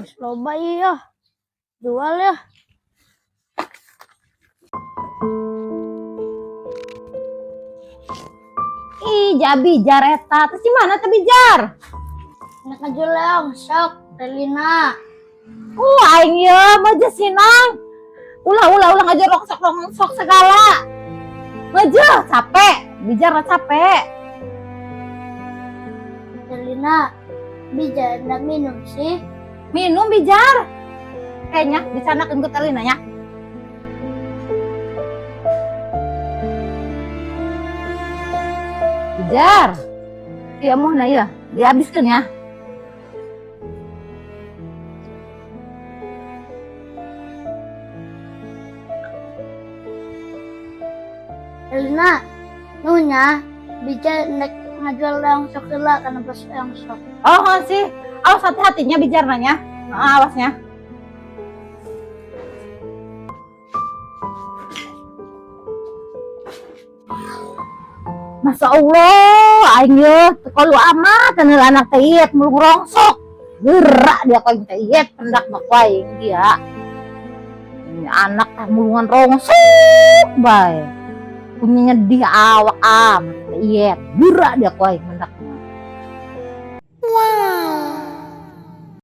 Geus loba ieu. Jual ya. Ih, Jabijar eta. Terus gimana teh Bijar? Nek ngajual rongsok, Relina. Aing ye meuje sinang. Ulah ulah ulah ngajual rongsok rongsok segala. Meuje capek, Bijar mah capek. Relina, Bijar ndak minum sih. Minum Bijar. Kayaknya di sana kan ku Terlina nya. Bijar. Iya mau nah iya, dihabiskan ya. Relina, nunya Bijar nek ngajual rongsok heula kana bos rongsok. Oh sih, awas hati-hatinya Bijar nanya. Nah, awasnya. Masya Allah, aing ye, kalau amat anu anak teh iet mulung rongsok. Gerak dia kau teh iet pendak mah ku aing dia. Ini anak teh mulungan rongsok bae. Punya nyedih awak amat teh iet, gerak dia ku aing mendak.